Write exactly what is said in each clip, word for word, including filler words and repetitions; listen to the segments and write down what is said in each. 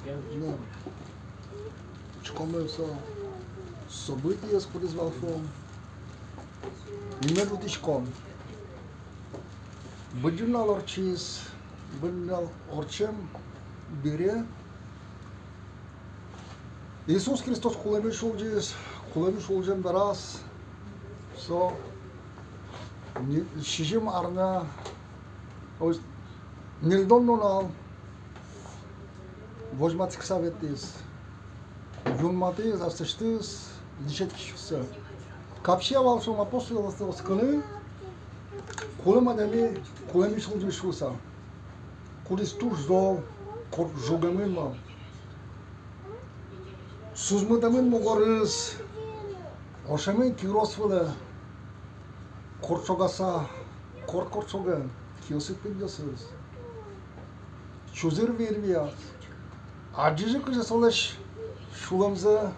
Ну, учкомы со событиез, кудӥз вал, шуом. И мед утиськом. Быдӟым нунал ортчиз, быдӟым нунал ортчем бере Иисус Христос кулэмысь улӟиз, кулэмысь улӟем бераз со ни-, сизьым арня, ой, ньыльдон нунал возьматскыса ветлӥз, юнматӥз аслэсьтыз дышетскисьёссэ. Капчи-а вал, шуом, апостолъёслы оскыны, кулэм адями кулэмысь улӟиз шуыса, кудӥз туж зол, кудӥз жугемын вал. Сузмытэмын мугорыз, ошемын кирос вылэ, корт шогаса, корт-корт шоген, киосыз-пыдъёсыз, чузыр вир вияз. Адӟизы, кызьы солэсь сюлэмзэ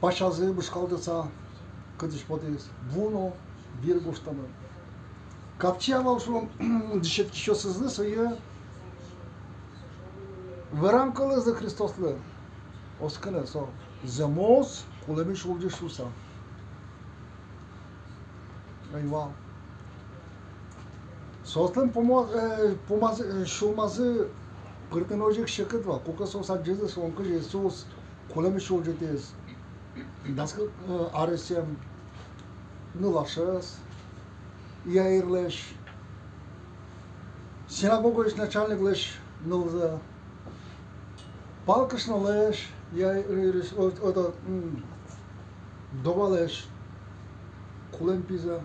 пасязы бышкалтыса, кытысь потӥз, ву но вир гожтэмын. Капчи-а вал, шуом, дышетскисьёсызлы сое верам кылызлы Христослы оскыны, со зэмос кулэмысь улӟиз шуыса. Ӧй вал. Соослэн пумо-, э, пумазы, э, сюлмазы пыртыны озьы ик секыт вал, куке соос адӟизы, шуом, кызьы Иисус кулэмысь улӟытӥз дас кык, э, аресъем нылашез, Яирлэсь, синагогаысь начальниклэсь нылзэ, пал кышнолэсь, Яирлэсь, о-, ото, м, Довалэсь кулэм пизэ.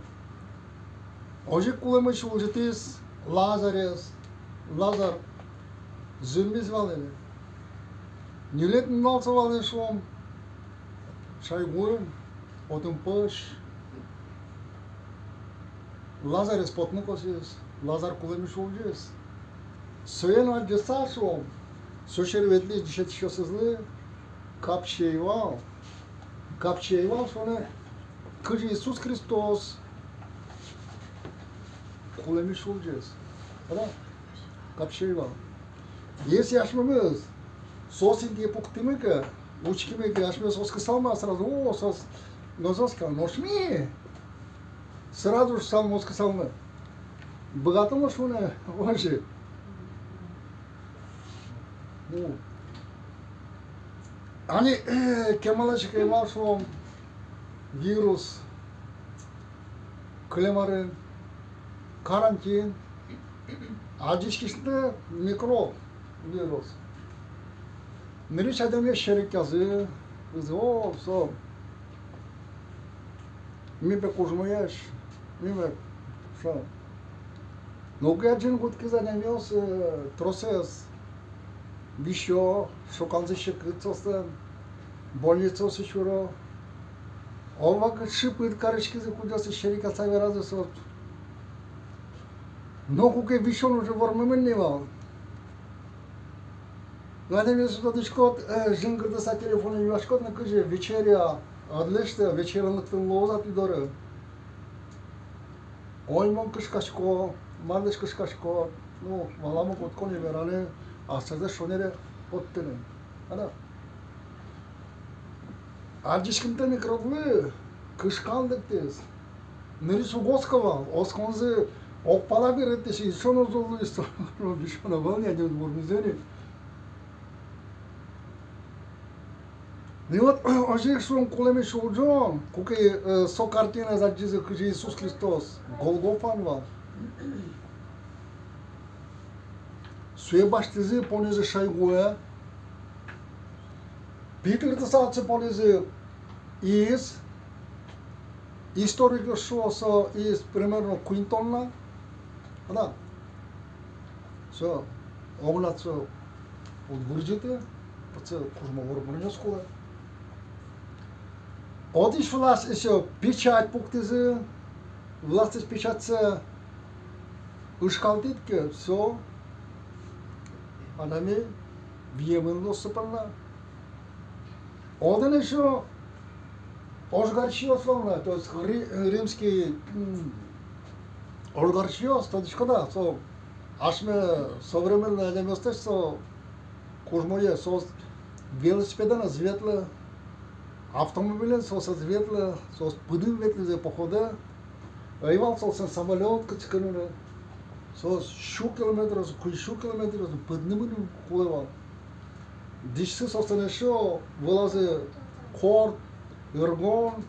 Озьы ик кулэмысь улӟытӥз Лазарез. Лазар зынмиз вал ини. Ньылетӥ нунал со вал ини, шуом, шайгуын, отын пӧсь. Лазарез потыны косӥз, Лазар кулэмысь улӟиз. Сое но адӟыса, шуом, со сьӧр ветлӥсь дышетскисьёсызлы капчи ӧй вал. Капчи ӧй вал шуыны, кызьы Иисус Христос кулэмысь улӟиз. Ӧвӧл-а? Капчи ӧй вал. Если асьмемыз соос интые пуктӥмы ке, учкимы ке, асьмеос оскысалмы-а сразу, о, соос, но соос ке, нош ми сразу же сразу оскысалмы. Быгатом-а шуыны озьы? Ну. Али, э, кемалась ик ӧй вал, шуом, вирус, кылем арын карантин, адӟиськиз ни микро- вирус. Нырысь адямиос серекъязы, кызьы, о, со, ми пе кужмоесь, ми пе, со. Но куке адӟыны кутскизы адямиос, э, тросэз висё, шоканзы секыт соослэн, больницаосы сюро. О, вакыт шыпыт кариськизы, кудъёсыз серекъяса веразы соос. Но куке висён уже вормемын ни вал. Адямиосты тодӥськод, э, жингыртыса телефонын юаськод но, кызьы, вечеря, ӧд лэсьты, вечеря лыктыны луоз-а тӥ доры? Ой, мон кышкасько, марлэсь кышкасько. Ну, валамон, котьку но вераны, ассэ шонере поттыны. Ана. Адӟиськымтэ микроблы кышкан лыктӥз. Нырысь уг оско вал, осконзы огпала берыктӥзы, эшшо но зол луиз, эшшо но висён ӧвӧл ни, адямиос вормизы ни. Ну и вот, озьы ик, шуом, кулэмысь улӟон, куке, э, со картинаез адӟизы, кызьы Иисус Христос Голгофаын вал. Сое басьтӥзы, понӥзы шайгуэ. Питыртыса отчы понӥзы из. Историкъёс шуо, со из примерно куинь тонна. Ана. Со огнад со уд вырӟыты, отчы кужмо воргоронъёс кулэ. Отысь власть эшшо печать пуктӥзы, властьысь печатьсэ ышкалтӥд ке, всё, адями виемын луоз со понна. Отын эшшо ожгарчиос вал на, то есть ри-, римский, м, ожгарчиос, тодӥськод-а, со асьме современной адямиосты со Кужмое соос велосипедэн ӧз ветлэ, автомобилен соос ӧз ветлэ, соос пыдын ветлӥзы походэ. Ӧй вал соослэн самолёт кытчы ке нуыны. Соос сю километръёсын, куинь сю километръёсын пыдын мыныны кулэ вал. Дӥсьсы соослэн эшшо вылазы корт, ыргон.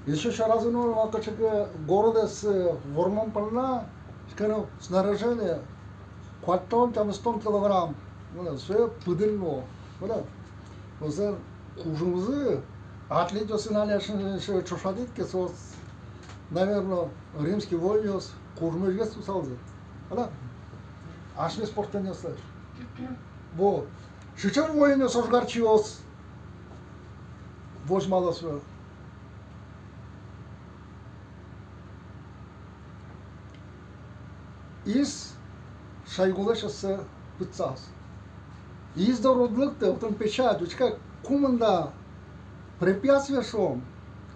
Эшшо сьӧразы но вал кыӵе ке городэз, э, вормон понна, кыӵе ке но снаряжение, куатьтон, тямыстон килограмм. Вала, сое пыдын но. Вала. Соос кужымзы, атлетъёсын али ачим ӵошатӥд ке, соос, наверно, римский воинъёс кужмоезгес луысалзы. Вала. Асьме спортсменъёслэсь. Вот. Сыӵе воинъёс, ожгарчиос возьмало сое. Из Шойгулэсь ӧссэ пытсаз. Из доры уд лыкты, отын печать, учке, кумында препятствие, шуом,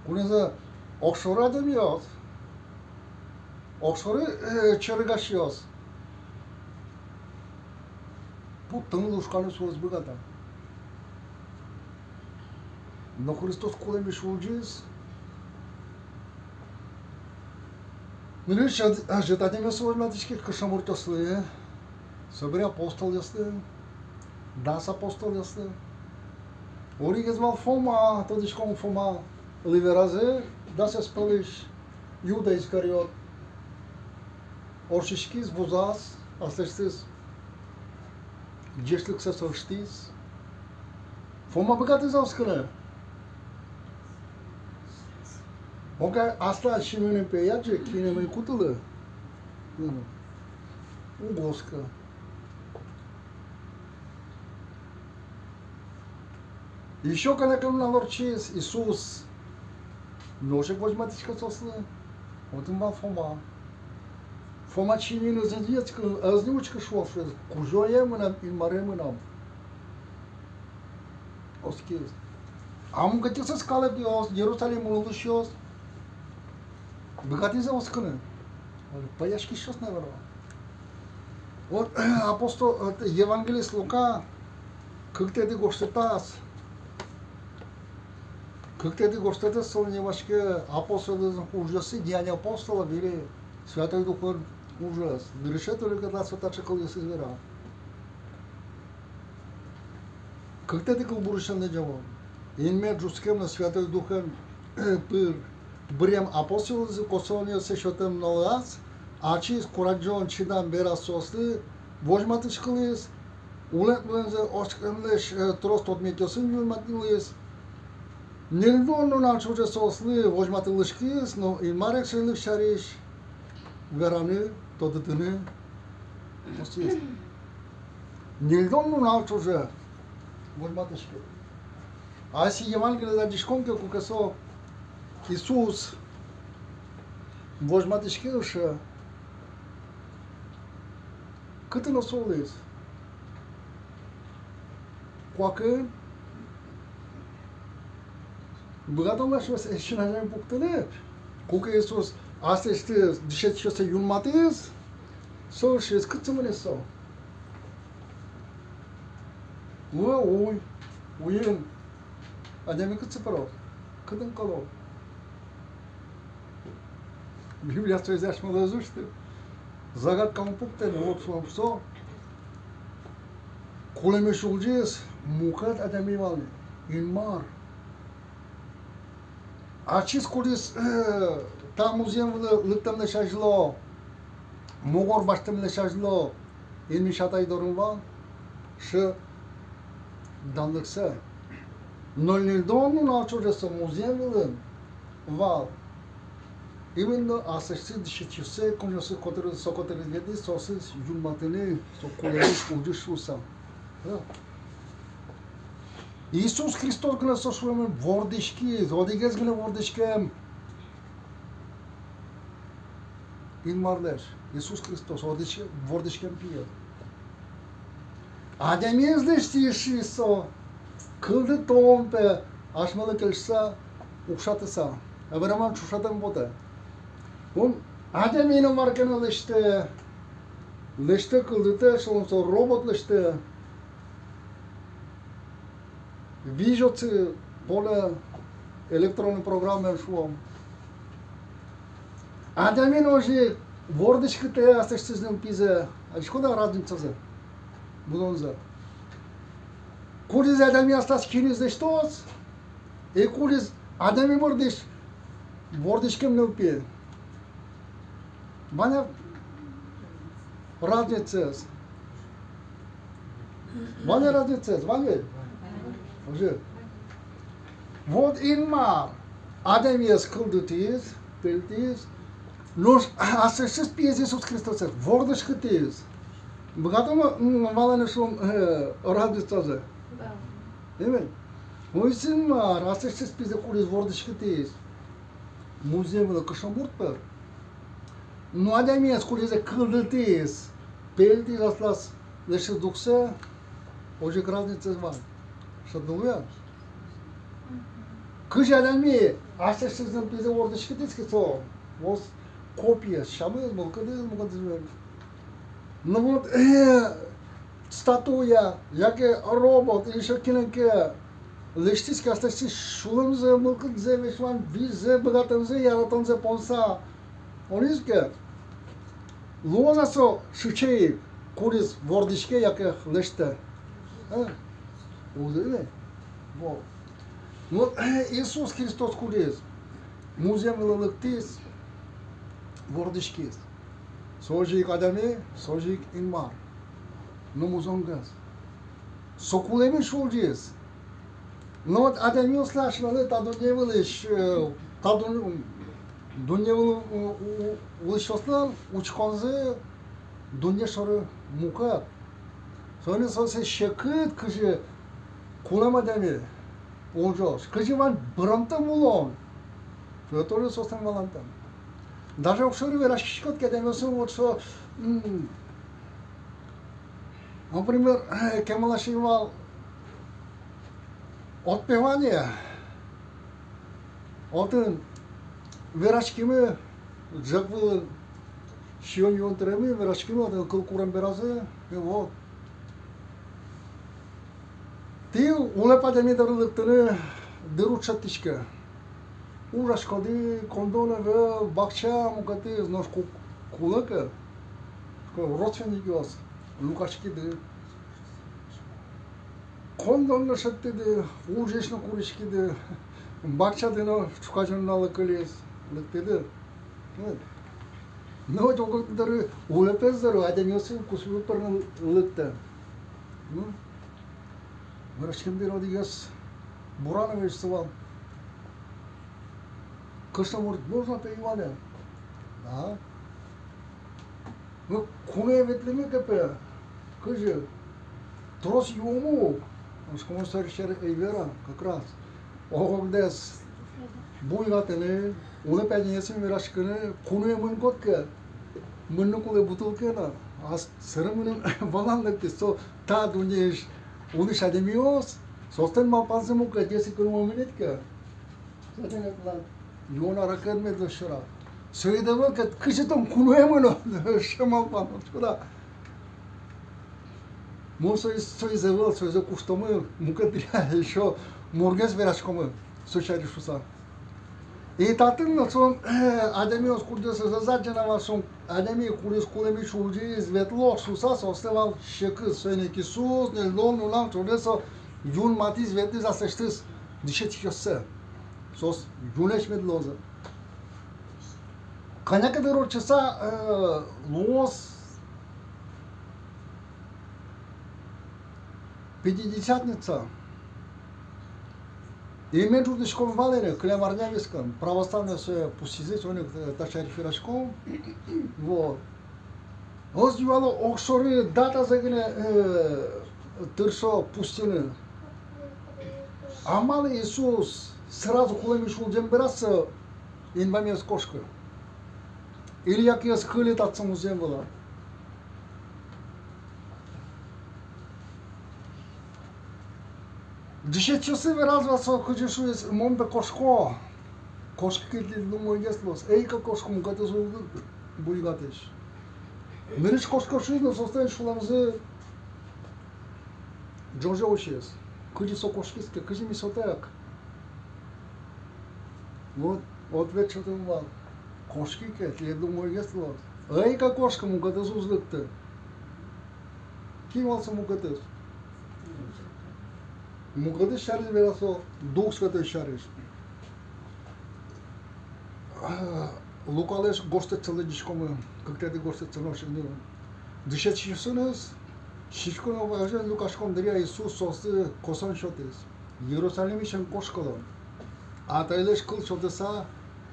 кудӥнзэ огшоры адямиос, огшоры, э, чорыгасьёс поттыны, лушканы соос быгато. Но Христос кулэмысь улӟиз. Нырысь ӧжыт адямиослы возьматӥське, кышномуртъёслы, собере апостолъёслы, дас апостолъёслы. Одӥгез вал Фома, тодӥськом, Фомалы веразы, дасэз пӧлысь Иуда Искариот. Ортчиськиз, вузаз, аслэсьтыз ӟечлыксэс ыштӥз. Фома быгатӥз-а оскыны? Огъя аслаз синмыныз, пе, ӧй адӟы, кинэ мынэ кутылы. Уг оскы. Ещё кӧня ке нунал ортчиз Иисус. Нош ик возьматӥське соослы. Отын вал Фома. Фома синмыныз ӧз ни учкы, ӧз ни учкы, шуэ, шуэ: «Кузёе мынам, Инмаре мынам». Оскиз. А мукетъёсыз калыкъёс, Иерусалимын улӥсьёс, быгатӥзы-а оскыны? Пӧяськисьёс, наверно. Вот апостол, вот евангелист Лука кыктэтӥ гожтэтаз, кыктэтӥ гожтэтаз солэн нимаське «Апостолъёслэн ужъёссы», «Деяния апостолов» или Святой Духлэн ужез. Нырысетӥ люкетаз со таӵе кылъёсыз вера. Кыктэтӥ кылбурысен лыдӟом. Инме ӝутскем но Святой Духен пыр бырем апостолъёсты косонъёссэ сётэм нуналаз ачиз курадӟон, чидам бераз соослы возьматӥськылӥз, улэп-мылэмзэ оскемлэсь, э, трос тодметъёсын юнматылӥз. Ньыльдон нунал ӵоже соослы возьматылӥськиз но Инмар эксэйлык сярысь вераны, тодытыны ӧсъяз. Ньыльдон нунал ӵоже возьматӥське. Асьсэ Евангелиез адӟиськом ке, куке со Иисус возьматӥське, ӧшӧ, кытын со улӥз? Куакын. Быгатом-а асьмеос эшшо на пуктыны? Куке Иисус аслэсьтыз дышетскисьёссэ юнматӥз, со шуиз: кытчы мынӥз со? Луэ уй, уйын адями кытчы пыро, кытын кӧло? Библия соиз асьмелы ӧз усьты. Загадка ум пуктэ ни, вот со, со. Кулэмысь улӟиз, мукет адями вал ни, Инмар. Ачиз, кудӥз, э, та музъем вылэ лыктэмлэсь азьло, мугор басьтэмлэсь азьло, Инмысь Атай дорын вал, шӧдӥське данлыксэ. Но ньыльдон нунал ӵоже со музъем вылын вал. Именно аслэсьтыз дышетскисьёссэ, кудъёсыз котырын, со котырын ветлӥз, соосыз юнматыны, со кулэмысь улӟиз шуыса. Да. Иисус Христос гинэ со, шуэмын, вордӥськиз, одӥгез гинэ вордӥськем Инмарлэсь, Иисус Христос, одӥгез вордӥськем пиез. Адямиез лэсьтӥз шуыса, кылдытон, пе, асьмелы кельшыса, укшатыса. Ӧвӧл мар ӵошатыны потэ. Ум адями но мар ке но лэсьтэ, лэсьтэ, кылдытэ, шуом, со робот лэсьтэ. Визь отчы понэ электронной программаен, шуом. Адями но озьы ик вордӥськытэ аслэсьтыз нылпизэ, адӟиськод-а разницазэ, музонзэ? Кудӥз адями аслаз киныз лэсьтоз, и кудӥз адями бордысь вордӥськем нылпи. Вань-а разницаез? Вань-а разницаез? Вань-а? Озьы. Вот Инмар адямиез кылдытӥз, пельтӥз, нош аслэсьтыз пиез Иисус Христосэз вордӥськытӥз. Быгатом-а, м, валаны, шуом, э, разницазэ? Да. Именно. Озьы Инмар аслэсьтыз пизэ, кудӥз вордӥськытӥз музъем вылэ кышномурт пыр, но адямиез, кудӥзэ кылдытӥз, пельтӥз аслаз лэсьтӥсь духсэ, озьы ик разницаез вань. Шӧдӥськод-а? Кызьы адями аслэсьтыз нылпизэ вордӥськытӥз ке, со вот копия, сямыз, мылкыдыз, мукетыз. Ну вот, э, статуя, яке робот, ещё кинэн ке лэсьтӥз ке аслэсьтыз сюлэмзэ, мылкыдзэ, весь вань визьзэ, быгатэмзэ, яратонзэ понса, озьы ке, луоз-а со сыӵе ик, кудӥз вордӥське яке лэсьтэ? Э, уз луы. Вот. Ну, Иисус Христос, кудӥз музъем вылэ лыктӥз, вордӥськиз. Со озьы ик адями, со озьы ик Инмар. Но музонгес. Со кулэмысь улӟиз. Но вот адямиослы, асьмелы та дунне вылысь, э, та дун-, дунне вылысь, у-, у-, улӥсьёслэн учконзы дунне шоры мукет. Соин ик соослы секыт, кызьы кулэм адями улӟоз, кызьы вань быронтэм улон. Со тоже соослэн валантэм. Даже огшоры вераськиськод ке адямиосын, вот со, м, например, кемалась ӧй вал отпевание, отын вераськимы, ӝӧк вылын сиён-юон тыремын, вераськимы, отын кыл курем беразы, и вот. Тӥ улэп адями доры лыктыны дыр уд шедьтӥське. Ужаськоды, коньдон ӧвӧл, бакча, мукетыз, нош ку-, кулэ ке, родственникъёс, люкаськиды. Коньдон но шедьтӥды, ужысь но куриськиды, бакчады но ӵуказе нуналлы кылиз, лыктӥды. Вот. Но вот ог-огдоры улэпез доры адямиос кусыпе пырыны лыктэ. Ну, вераськемды одӥгез Бурановысь со вал. Кышномурт, можно пе, ӧй вал-а? Да. Ну, куное ветлӥмы ке пе, кызьы, трос юомы ук, нош куное сярысь ӧй вера, как раз. Ог-огдэс буйгатыны, улэп адямиосын вераськыны, куное мынӥськод ке, мыныны кулэ бутылкаен, а с-, сыре мыным валан лыктӥз, со та дуннеысь улӥсь адямиос, соослэн малпанзы мукет, если куное мынӥд ке. Юон аракед мед луоз шорад. Соиз ӧвӧл ке, кызьы тон куное мынод, шуэ малпан, шуод-а. Мон соиз, соиз ӧвӧл, соизэ куштомы, мукет дыръя ещё мургес вераськомы со сярысь шуыса. И татын но со, э, адямиос, кудъёсыз ӧз адӟе на вал, со адями, кудӥз кулэмысь улӟиз, ветло шуыса, соослы вал секыт, соин ик Иисус ньыльдон нунал ӵоже со юнматӥз, ветлӥз аслэсьтыз дышетскисьёссэ. Соос юнэсь мед луозы. Кӧня ке дыр ортчыса, э, луоз Пятидесятница. И ми ӝутӥськом вал ини, кылем арня вискын, православнойёс сое пусйизы, соин ик, э, та сярысь вераськом. Вот. Озьы вал, огшоры датазэ гинэ, э, тыршо пусйыны. А малы Иисус сразу кулэмысь улӟем бераз инбаме ӧз кошкы? Или яке ӧз кыльы татчы музъем вылэ? Дышетскисьёслы вераз вал со, кызьы шуиз: мон пе кошко. Кошкы ке, тӥледлы умойгес луоз. Ӧй ке кошкы, мукетыз уг лык буйгатӥсь. Нырысь кошко шуиз но, соослэн сюлэмзы ӝоже усиз. Кызьы со кошкиз ке, кызьы ми сотэк? Вот ответ сётэмын вал. Кошки ке, тӥледлы умойгес луоз. Ӧй ке кошкы, мукетыз уз лыкты. Кин вал со мукетыз? Мукетыз сярысь вераз со, Дух Святой сярысь. Лукалэсь гожтэтсэ лыдӟиськомы, кыктэтӥ гожтэтсэ но синмын. Дышетскисьёсыныз сиськон огазеяз люкаськон дыръя Иисус соослы косон сётӥз: Иерусалимысен кошкылэ, Атайлэсь кыл сётыса,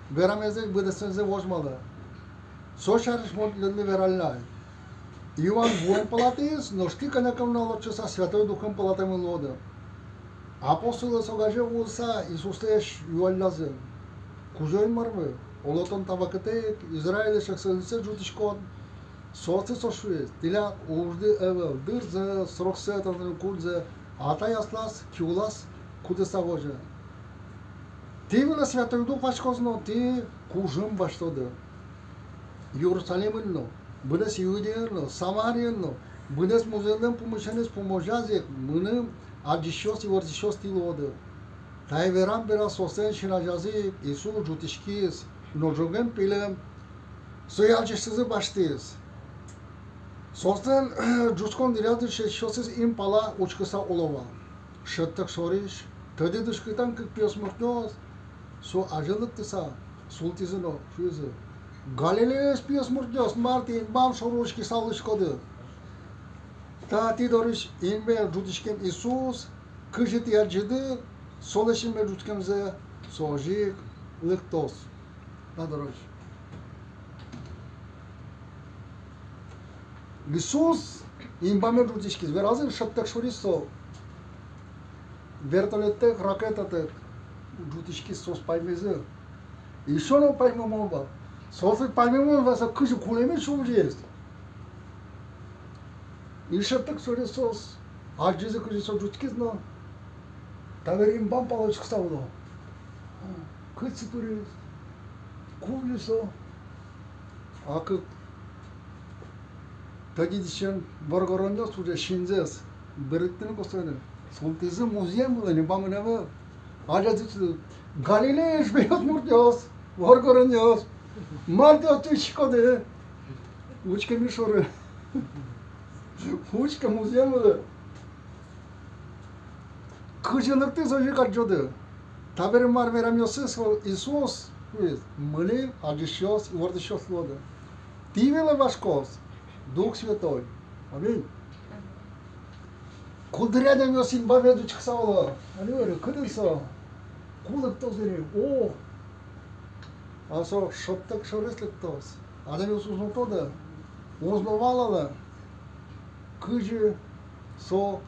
верамезлэсь быдэсмемзэ возьмалэ. Со сярысь мон тӥледлы вералляй. Иоанн вуэн пылатӥз, нош тӥ кӧня ке нунал ортчыса Святой Духен пылатэмын луоды. Апостолъёс огазе улыса Иисуслэсь юаллязы: Кузё-Инмармы, оло, тон та вакытэ ик Израильлэсь эксэйлыксэ ӝутӥськод? Соослы со шуиз: Тӥляд ужды ӧвӧл дырзэ, сроксэ тодыны, кудзэ Атай аслаз киулаз кутыса возе. Тӥ вылэ Святой Дух васькоз но, тӥ кужым басьтоды. Иерусалимын но, быдэс Иудеяын но, Самарияын но, быдэс музъемлэн пумысеныз пумозяз ик мыным адӟисьёс, ивортӥсьёс тӥ луоды. Тае верам бере соослэн син азязы ик Иисус ӝутӥськиз, но ӝоген пилем сое адӟисьлы басьтӥз. Соослэн ӝутскон дыръязы дышетскисьёсыз ин пала учкыса уло вал. Шӧдтэк шорысь тӧдьы дӥськутэн кык пиосмуртъёс со азе лыктыса султӥзы но шуизы: Галилеяысь пиосмуртъёс, мар тӥ инбам шоры учкыса улӥськоды? Та тӥ дорысь инме ӝутӥськем Иисус, кызьы тӥ адӟиды солэсь инме ӝутскемзэ, со озьы ик лыктоз та дорозь. Иисус инбаме ӝутӥськиз, веразы, шӧдтэк шорысь со. Вертолёттэк, ракетатэк ӝутӥськиз, соос паймизы. Эшшо но паймымон вал. Соос паймымон вал, со кызьы кулэмысь ужез. И шӧдтэк шорысь соос адӟизы, кызьы со ӝутскиз но. Табере инбам пала учкыса уло. Кытчы пыриз, ку со. А кык тӧдьы дӥсен воргоронъёс уже синзэс берыктыны косо ини. Султӥзы музъем вылэ, инбамын ӧвӧл. Адӟизы: Галилеяысь пиосмуртъёс, воргоронъёс, мар тӥ отчы учкиськоды? Учкемысь шоры. Учке музъем вылэ. Кызьы лыктӥз, озьы ик адӟоды. Табере мар верамъёсыз со Иисус, мыным адӟисьёс, ивортӥсьёс луоды. Тӥ вылэ васькоз Дух Святой. Аминь. Куддыръя адямиос инбамез учкыса уло. Али вере, кытын со? Ку лыктоз ини? О! А со шӧдтэк шорысь лыктоз. Адямиос уз но тодэ, уз но валалэ, кызьы со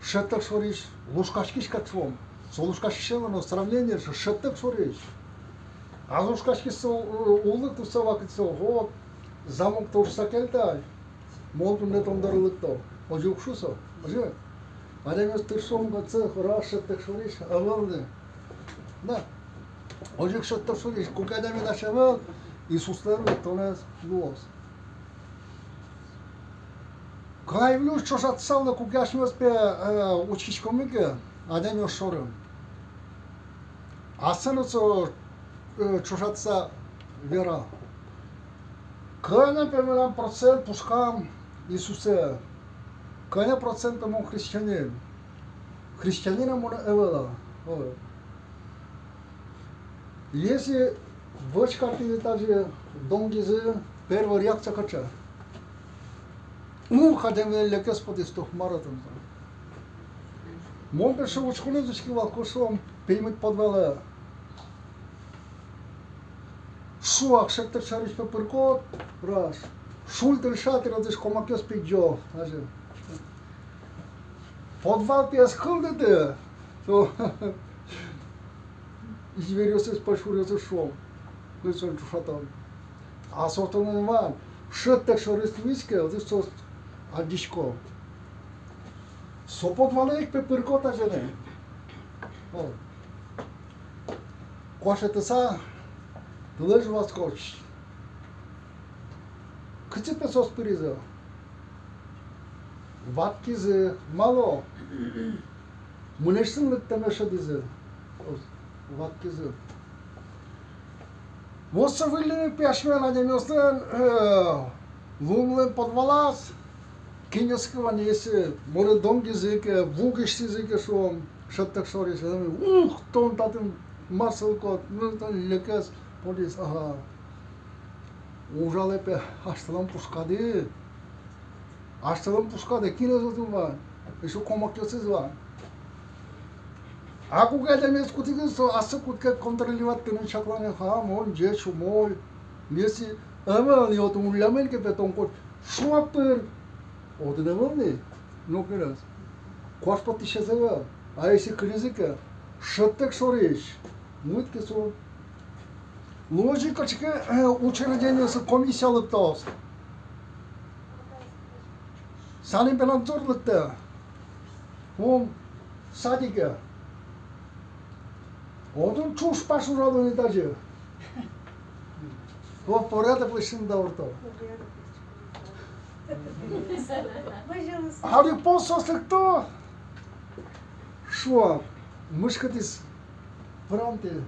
шӧдтэк шорысь лушкаськиське, шуом. Со лушкаськиське но, сравнение, шӧдтэк шорысь. А лушкаськиське со, у-, улык туса вакытэ со, вот, замок тыршыса кельтай. Мон туннэ тон доры лыкто. Озьы уг шу со. Озьы. Адямиос тыршо мукетсэ, раз шӧдтэк шорысь ӧвӧл ни. Да. Озьы ик шӧдтэк шорысь, куке адями дась ӧвӧл, Иисуслэн лыктонэз луоз. Кай вылысь ӵошатыса улэ, куке асьмеос, пе, э, учкиськомы ке адямиос шоры. Ассэ но со, э, ӵошатыса вера. Кӧня, пе, мынам процент пушкам Иисусэ? Кӧня процент, пе, мон христианин? Христианин-а мон, ӧвӧл-а? Ой. Если вӧсь картӥзы тазьы донгизы, первой реакция кыӵе? Ух, адямилэн лекез потӥз, туж мар отын. Мон, пе, шуом, учкыны учки вал, куке шуом, пеймыт подвалэ. Шуак шӧдтэк шорысь, пе, пыркод, раз. Шуль тырша, тӥродысь комакъёс пегӟо, азьын. Подвал, пе, ӧз кылдыты. Со зверьёсыз, пӧйшуръёсыз, шуом. Кызьы со ӵошатон. А со тонэн вань, шӧдтэк шорысь луиз ке, отысь соос адӟисько. Со подвалэ ик, пе, пыркод азьын. О. Куашетыса, тылэз васькоз. Кытчы, пе, соос пыризы? Ватскизы, малы? Мынэсьтым лыктэме шӧдӥзы, ватскизы. Вот со выллем пе асьмелэн адямиослэн, э, луымлэн подвалаз, кинъёсыз ке вань, если моры донгизы ке, ву кисьтӥзы ке, шуом, шӧдтэк шорысь, э, ух, тон татын мар сылӥськод, ну, тон лекез, полис, ага. Ужалэ пе асьтэлэн пушкады. Асьтэлэн пушкады, кинъёсыз отын вань, эшшо комакъёсыз вань. А куке адямиез кутӥське, со ассэ кутске контролировать карыны, чакланы, ха, мон ӟеч, умой. Если ӧвӧл ни, отын уллямын ке пе, тон коть шуак пыр. Отын ӧвӧл ни, ну, кыраз. Куаш поттӥсез ӧвӧл. А если кыризы ке, шӧдтэк шорысь. Мыт ке со. Луоз ик кыӵе ке, э, учреждениосы комиссия лыктоз. Санэпиднадзор лыктэ. Ум, садике. Отын чушпаш ужало ни тазьы. О, порядок лэсьтыны даурто. Али пол соос лыкто. Шуо, мышкытӥз пырантэ.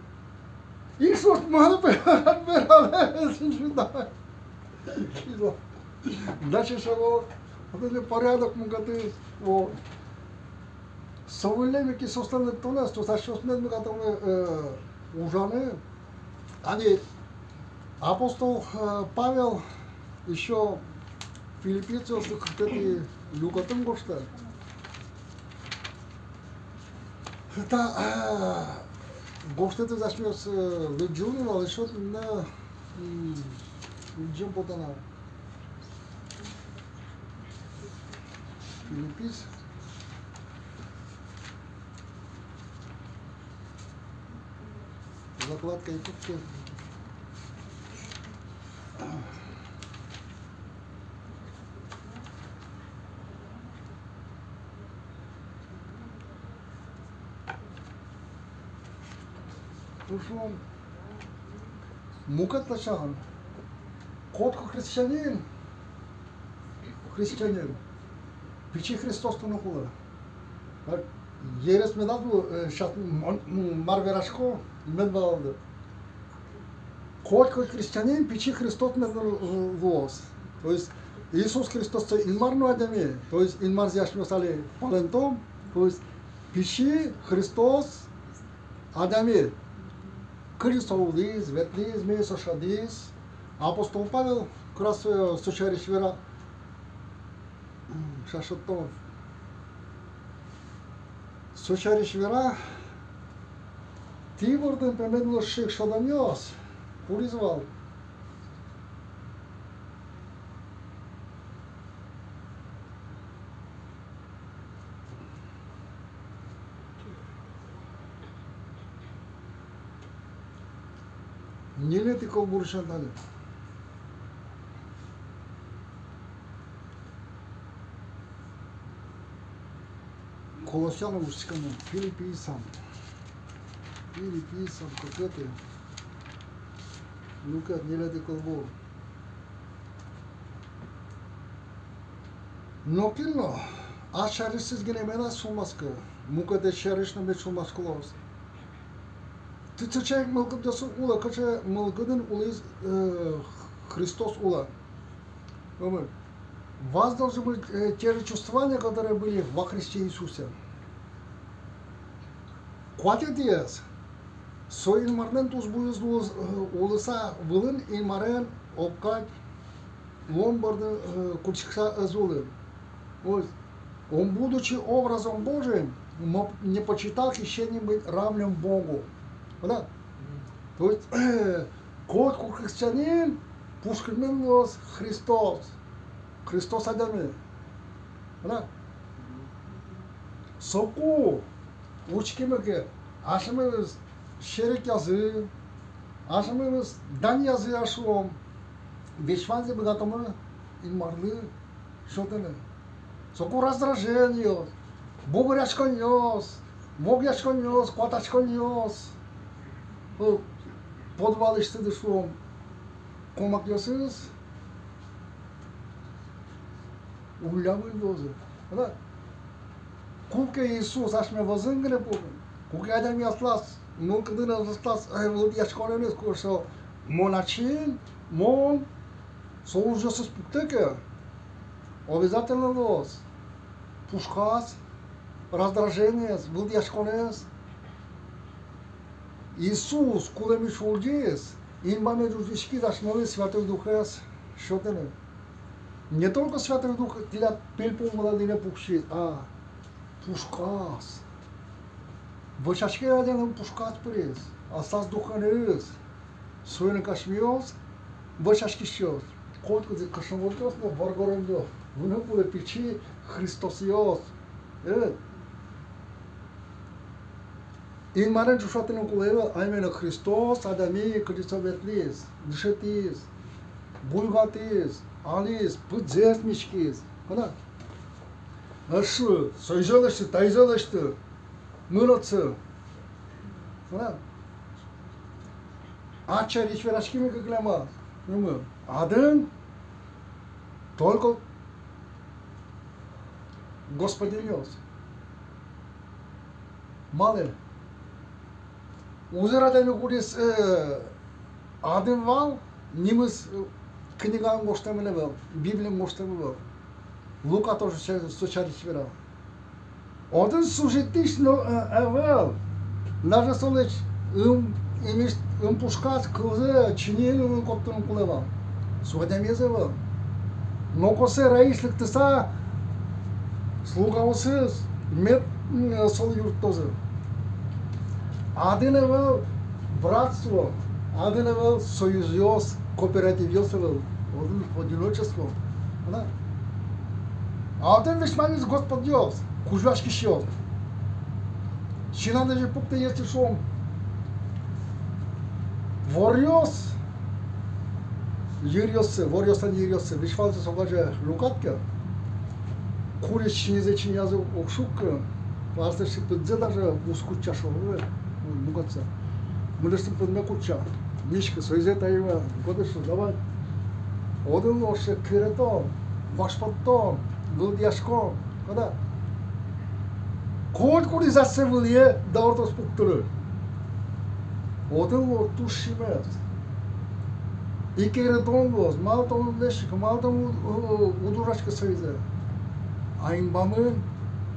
И соос малы пе, пыралэ, синчуда. Дальше шуо, вот это порядок мукетыз, вот. Со выллем ик соослэн лыктонэз, то есть асьсэос мед быгатомы, э, ужаны. Али апостол, э, Павел ещё филиппийцыослы кыкетӥ люкетын гожтэ. Та, э, гожтэтыз асьмеос, э, лыдӟылӥм вал, ещё на, м, лыдӟем потэ на. Филиппийцы. Закладка и пупки. Шуом, мукет ласянь. Котькуд христианин, христианин пичи Христос луыны кулэ. Ересь медаз лу, э, сейчас м-, м-, мар верасько, мед валалоды. Котькуд христианин пичи Христос мед лу-, луоз. То есть Иисус Христос со Инмар но адями, то есть Инмарзэ асьмеос али палэнтом, то есть пичи Христос адями. Кызьы со улӥз, ветлӥз, мае со шӧдӥз. Апостол Павел как раз, э, со сярысь вера. Шашотон. Со сярысь вера, тӥ бордын пе мед луоз шик шӧдонъёс, куриз вал. Ньылетӥ кылбурысен тани. Колоссянам учкиськом, Филиппийцам. Филиппийцам, кыкетӥ люкет, ньылетӥ кылбур. Нокин но ас сярысьтыз гинэ медаз сюлмаськы, мукетыз сярысь но мед сюлмаськылоз. Тӥ сыӵе ик мылкыдъёсы улэ, кыӵе мылкыдын улӥз, э, Христос улэ. Ӧвӧл. У вас должны быть, э, те же чувствования, которые были во Христе Иисусе. Куатетӥез. Со Инмарлэн тусбуез улыс-, э, улыса вылын Инмарен огкадь луон борды, э, кутскыса ӧз улы. То есть он, будучи образом Божиим, мо-, не почитал хищением быть равным Богу. Да? То есть, э, котькуд христианин пушкынмен луоз Христос. Христос адями. Да? Соку учкимы ке, асьмемыз серекъязы, асьмемыз данъязы, а шуом, весь ваньзэ быгатомы Инмарлы сётыны. Соку раздражениос, бугыръяськонъёс, могъяськонъёс, куатаськонъёс. О, подвалысьтыды, шуом, комакъёсыз уллямын луозы. Ана, Куке Иисус асьме вӧзын гинэ пуке, куке адями аслаз мылкыдыныз, аслаз, э, вылтӥяськонэныз, куке со мон ачим, мон, со ужъёсыз пуктэ ке, обязательно луоз пушказ, раздражениез, вылтӥяськонэз. Иисус кулэмысь улӟиз, инбаме ӝутӥськиз асьмелы Святой Духез сётыны. Не только Святой Дух тӥляд пельпум вылады гинэ пуксиз, а пушказ. Вӧсяське адями пушказ пыриз, аслаз духеныз. Соин ик асьмеос, вӧсяськисьёс, котькудӥз кышномуртъёс но воргоронъёс, мыным кулэ пичи Христосъёс. Э, Инмарен ӵошатыны кулэ ӧвӧл, а именно Христос адями, кудӥз со ветлӥз, дышетӥз, буйгатӥз, алӥз, пыдзэс миськиз. Куда? Эшшо, соизэ лэсьты, таизэ лэсьты, мын отчы. Куда? Ачарысь вераськимы ке кылема, ну, мы, адын только господинъёс. Малы? Узыр адями, кудӥз, э, адын вал, нимыз, э, книгаын гожтэмын ӧвӧл, Библиын гожтэмын ӧвӧл. Лука тоже со, со сярысь вера. Отын служитӥсь но, э, ӧвӧл. Даже солэсь ым, ымысь, ым пушказ кылзэ чиньыен улыны коттыны кулэ вал. Со адямиез ӧвӧл. Но косэ раись лыктыса, слугаосыз мед, м, солы юрттозы. Адын ӧвӧл братство, адын ӧвӧл союзъёс, кооперативъёс ӧвӧл, отын одиночество. Ана? А отын весь мамиз господъёс, кузёяськисьёс. Син адэзэ пуктэ, если шуом, воръёс, йыръёссэ, воръёслэн йыръёссэ, весь ваньзэ со базе люкат ке, кудӥз чиньызэ чиньыязы уг шуккы, аслэсьтыз пыдзэ даже уз кутча шоры, ну, мукетсэ. Мынэсьтым пыдме кутча. Миськы, соизэ таиз вань, кудӥз шуэ, давай. Отын луоз сыӵе кыретон, вожпоттон, вылтӥяськон, куда? Котькудӥз ассэ вылӥе дауртоз пуктыны. Отын луоз туж синмес. И кыретон луоз, малы тон уд лэсьтӥськы, малы тон уд, у, у, уд ужаськы соизэ. А инбамын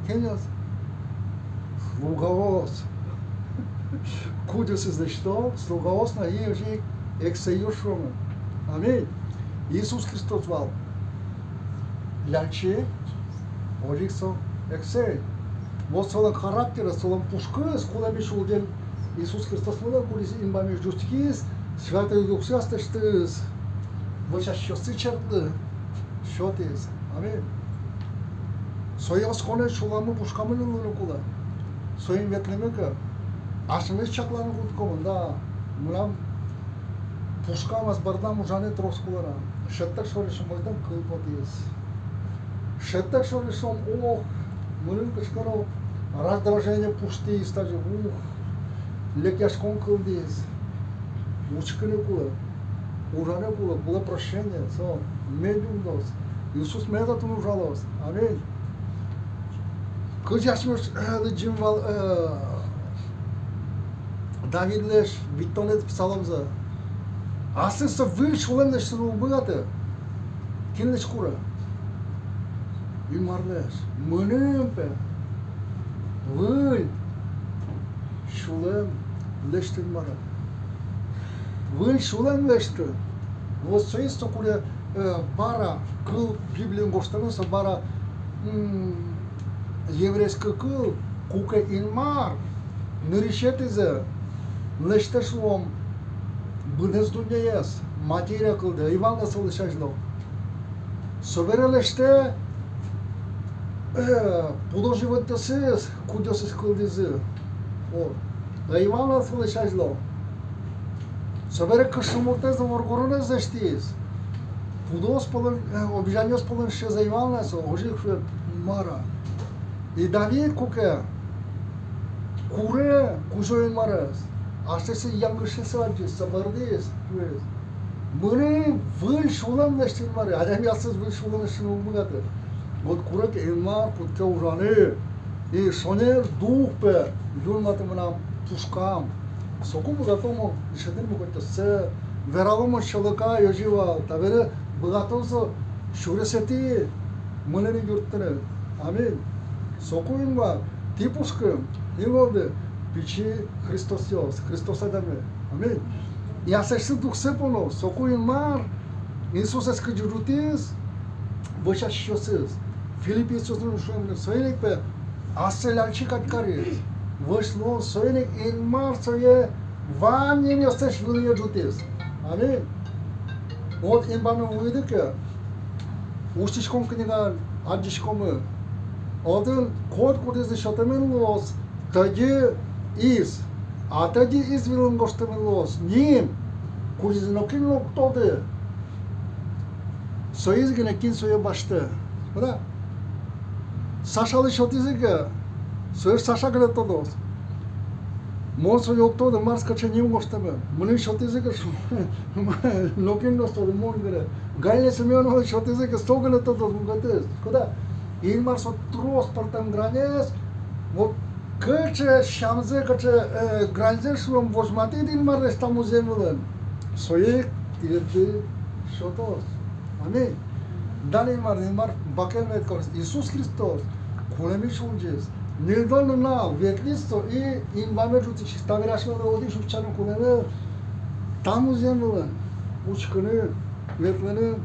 кинъёс? Слугаос. Кудъёсыз лэсьто, слугаос но, и озьы ик эксэйёс шуомы. Аминь. Иисус Христос вал ляльчи, озьы ик со эксэй. Вот солэн характерез, солэн пушкыз кулэмысь улӟем Иисус Христос вылын, кудӥз инбамысь ӝутскиз, Святой Духсэ аслэсьтыз вӧсяськисьёсты черклы сётӥз. Аминь. Сое осконэн сюлэммы, пушкамы нуны кулэ. Соин ветлӥмы ке, асьмеос чакланы кутскомы, да, мынам пушкам, ас бордам ужаны трос кулэ на. Шӧдтэк шоры шуом, мынам кыл потӥз. Шӧдтэк шоры шуом, ох, мыным кыӵе ке но раздражение пуштӥз тазьы, ух, лекъяськон кылдӥз. Учкыны кулэ, ужаны кулэ, кулэ прощение, со мед ӝутоз. Иисус мед отын ужалоз. Аминь. Кызьы асьмеос, э, лыдӟим вал, э, Давидлэсь витьтонэтӥ псаломзэ. Аслыз со выль сюлэм лэсьтыны уг быгаты. Кинлэсь куре? Инмарлэсь. Мыным, пе, выль сюлэм лэсьты, Инмаре. Выль сюлэм лэсьты. Вот соиз со куре, э, бара кыл, Библиын гожтэмын со бара, м, еврейской кыл, куке Инмар нырысетӥзэ лэсьтэ, шуом, быдэс дуннеез, материя кылдэ, ӧй вал на солэсь азьло. Собере лэсьтэ, э, пудо животъёсыз, кудъёсыз кылдӥзы. О, ӧй вал на солэсь азьло. Собере кышномуртэз но воргоронэз лэсьтӥз. Пудоос пӧлын, э, обезьянъёс пӧлын сыӵеез ӧй вал на со, озьы ик шуэ, мар-а. И Давид куке куре Кузё-Инмарез, аслэсьтыз янгышсэ адӟиз, со бӧрдӥз, шуиз: мыным выль сюлэм лэсьты, Инмаре. Адями аслыз выль сюлэм лэсьтыны уг быгаты. Вот куре ке, Инмар кутске ужаны. И шонер дух, пе, юнматы мынам пушкам. Соку быгато мон дышетыны мукетъёссэ, верало мон сьӧлыка, озьы вал, табере быгато со сюресэтӥ мыныны, юрттыны. Аминь. Соку, Инмар, тӥ пушкын, тӥ луоды пичи Христосъёс, Христос адями. Аминь. И аслэсьтыз духсэ поно, соку Инмар Иисусэз кызьы ӝутӥз вӧсяськисьёсыз, филиппиецъёслы шуэмын, соин ик, пе, ассэ ляльчи кадь кариз. Вӧсь луон, соин ик Инмар сое вань нимъёслэсь вылӥе ӝутӥз. Аминь. Вот инбаме вуиды ке, Усьтӥськон книгаын адӟиськомы. Отын котькудӥзлы сётэмын луоз тӧдьы из, а тӧдьы из вылын гожтэмын луоз ним, кудӥз нокин но уг тоды. Со из гинэ, кин сое басьтэ. Вала? Сашалы сётӥзы ке, сое Саша гинэ тодоз. Мон сое уг тоды, мар, кыӵе ним гожтэмын. Мыным сётӥзы ке, нокин но уз тоды, мон гинэ. Галине Семёновналы сётӥзы ке, со гинэ тодоз мукетыз. Куда? Инмар со трос пӧртэм гранез, вот, кыӵе сямзэ, кыӵе, э, граньзэ, шуом, возьматӥд Инмарлэсь та музъем вылын, сое ик тӥледлы сётоз. Аминь. Дан Инмар, Инмар бакель мед кароз. Иисус Христос кулэмысь улӟиз, ньыльдон нунал ветлӥз со и инбаме ӝутӥз. Табере асьмелы одӥг утчано кулэ ӧвӧл та музъем вылын учкыны, ветлыны,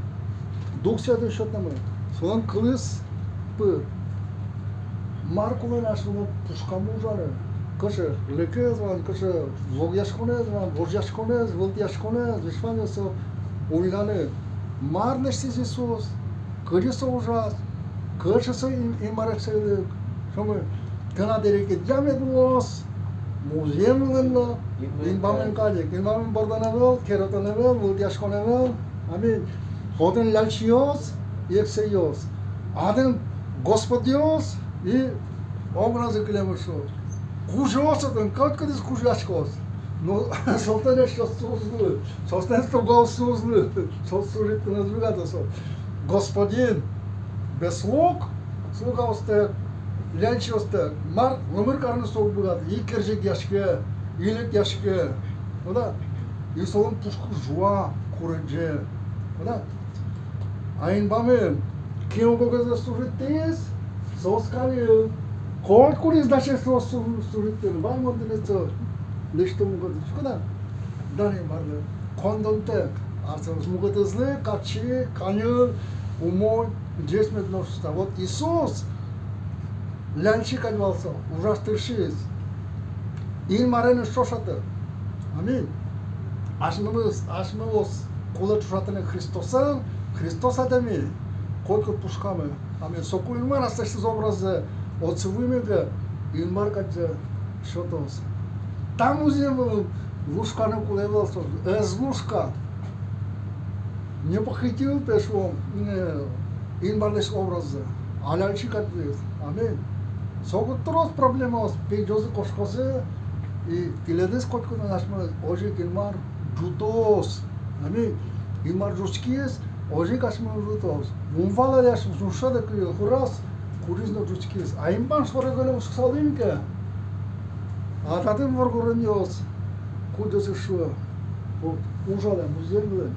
Дух Святой сётэмын. Солэн кылыз пыр. Мар кулэ на асьмелы пушкамы ужаны? Кыӵе лекез вань, кыӵе вогъяськонэз вань, вожъяськонэз, вылтӥяськонэз, весь ваньзэ со ульганы. Мар лэсьтӥз Иисус, кызьы со ужаз, кыӵе со Ин-, Инмар эксэйлык. Шуомы, тынад эрикедъя мед луоз музъем вылын но, инбамын кадь ик. Инбамын бордын ӧвӧл, керетын ӧвӧл, вылтӥяськон ӧвӧл. Аминь. Отын ляльчиос, эксэйёс. Отын господиос и огназы кылемын со. Кузёос отын, котькудӥз кузёяськоз. Но соослэн эшъёссы уз лу, соослэн слугаоссы уз лу, соос служить карыны уз быгаты со. Господин без слуг, слугаостэк, ляльчиостэк, мар, номыр карыны со уг быгаты, и керӟегъяське, и лекъяське. Куда? И солэн пушкыз жуа, курадӟе. Куда? А инбамын кин ог-огезлы служить кариз, соос каллен. Котькудӥз дасесь соос слу-, служить карыны. Ваньмон тӥледлы со лэсьтом мукетыз. Куда? Дан Инмарлы. Коньдонтэк. А соос мукетызлы капчи, каньыл, умой, ӟеч мед луоз шуыса. Вот Иисус ляльчи кадь вал со, ужаз, тыршиз. Инмарен ӵошатэ. Аминь. Асьмелы, асьмелы кулэ ӵошатыны Христосэн, Христос адями котькуд пушкамы. Аминь. Соку Инмар аслэсьтыз образзэ отчы вуимы ке, Инмар кадь сётоз. Та музъем вылын лушканы кулэ ӧвӧл со, ӧз лушка. Не похитил, пе, шуом, э, Инмарлэсь образзэ, а ляльчи кадь луиз. Аминь. Соку трос проблемаос, пегӟозы, кошкозы, и тӥледыз, котькудӥз асьмелэсь, озьы ик Инмар ӝутоз. Аминь. Инмар ӝутскиз, озьы ик асьмелы ӝутоз. Ум вал али, асьмеос ум шӧдэ, кыле, хураз, кудӥз но ӝутскиз. А инбам шоры гинэ уськысалым ке, а татын воргоронъёс, кудъёсыз шуо: вот, ужалэ музъем вылын.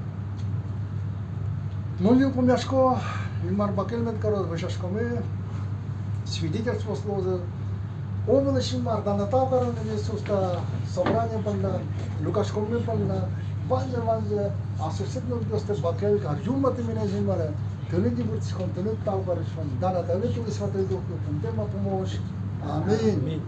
Мон йылпумъясько, Инмар бакель мед кароз, вӧсяськомы, свидетельствоос луозы. Омылысь Инмар, дан но тау карон Иисус та собрание понна, люкаськонмы понна, ваньзэ, ваньзэ, аслэсьтыд нылпиосты бакель кар, юнматы мынэсьтым, Инмаре, тыныд йыбырттӥськом, тыныд тау кариськом, дан но тыныд, Святой Дух, пумтэм ма пумозь. Аминь. Аминь.